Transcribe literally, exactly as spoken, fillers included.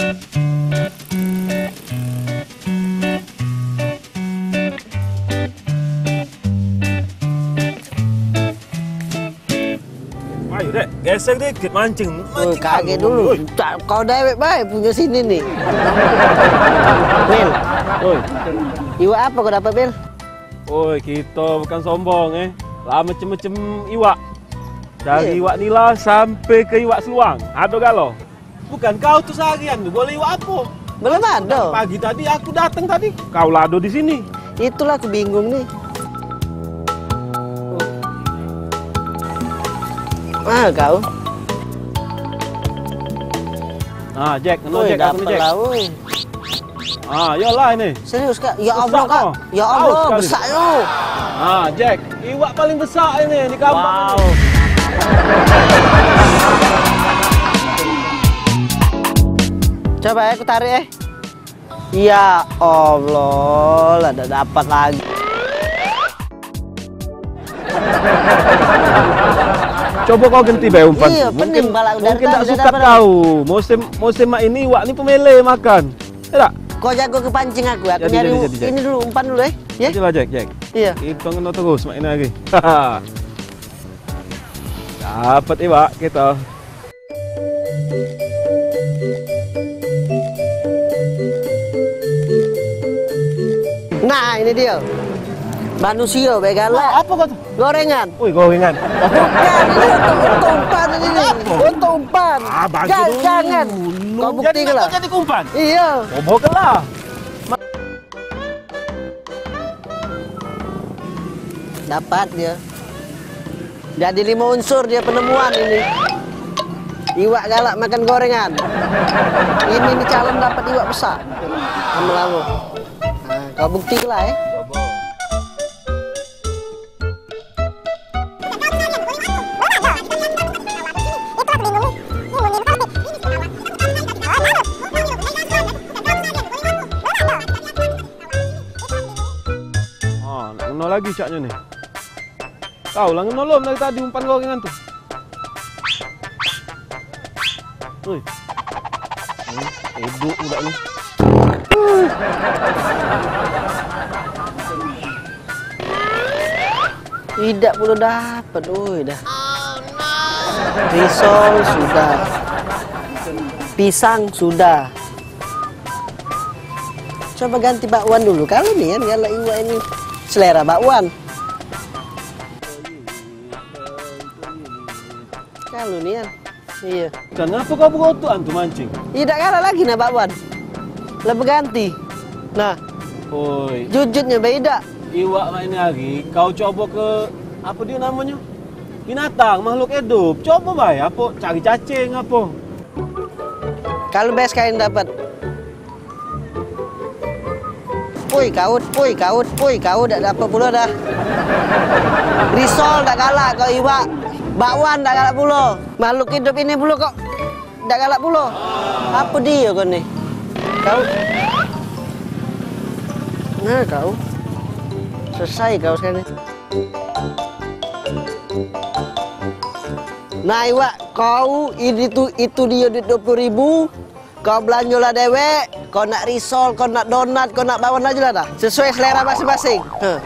Ayo, Dek, gesek dikit mancing. Oi, mancing kagek anu, dulu. Oi. Tak, kau dewek bae punyo sini ni. Bil. Oi. Iwak apo kau dapat, Bil? Oi, kito bukan sombong, eh. La macem-macem iwak. Dari iwak nila sampe ke iwak seluang. Ado galo. Bukan kau tu seharian tu boleh iwak apo? Belum ado. Pagi tadi aku dateng tadi, kau la ado di sini. Itulah aku bingung ni. Ah, kau. Ah, Jack, kena Jack, aku ni, Jack. Lah, oi. Ah, iyolah ini. Serius, Kak? Ya Allah, Kak. Ya Allah, besak yo. Ah, Jack, iwak paling besak ini di kampung. Wow. Coba ya, aku tarik, eh. Ya Allah, lah dak dapat lagi. Coba kau ganti be umpan. Iyo, pening pala. Mungkin dak sukat kau. Musim, musim mak ini iwak ni pemele makan. Yo dak? Kau jago ke pancing aku, aku nyari ini dulu, umpan dulu, eh. Yo. Itulah, Jack, Jack. Iyo. Kito ngeno terus mak ini lagi. Dapat iwak kito. Nah, ini dio. Manusio be galak. Wah, apo kau tu? Gorengan. Woi, gorengan. Bukan, ini untuk, untuk umpan ini. Apo? Untuk umpan. Ah, bagi dulu. Jangan. Kau buktikan lah. Jadi umpan? Iyo. Coba lah. Dapat dio. Jadi limo unsur dio penemuan ini. Iwak galak makan gorengan. Ini ni calon dapat iwak besak. Lamo-lamo. Nah, kau bukti lah, eh. Oh, nak ngeno lagi caknyo ni. Kau lah ngeno lom dari tadi umpan gorengan tu. Oi. Edok budak ni. Idak pulo dapet, oi dah. Risol sudah. Pisang sudah. Coba ganti bakwan dulu. Kalu nian galak iwak ini selera bakwan. Kalu nian. Iyo. Dan ngapo kau berotokan tu mancing? Idak galak lagi nak bakwan. Lah beganti. Nah. Oi. Jujutnyo be idak. Iwak mak ini hari kau coba ke, apo dio namonyo? Binatang, makhluk idup. Coba bae, apo cari cacing apo. Kalu be sekali dapat. Pui kaut, pui kaut, pui kaut, dak dapet pulo dah. Risol dak galak kau iwak. Bakwan dak galak pulo. Makhluk idup ini pulo kok dak galak pulo. Apo dio kau ni? Kau. Nah, kau. Selesai kau sekali. Nah, iwak, kau ini tu, itu dio duit dua puluh ribu. Kau belanjo lah dewek, kau nak risol, kau nak donat, kau nak bakwan ajo lah dah. Sesuai selera masing-masing. Heh.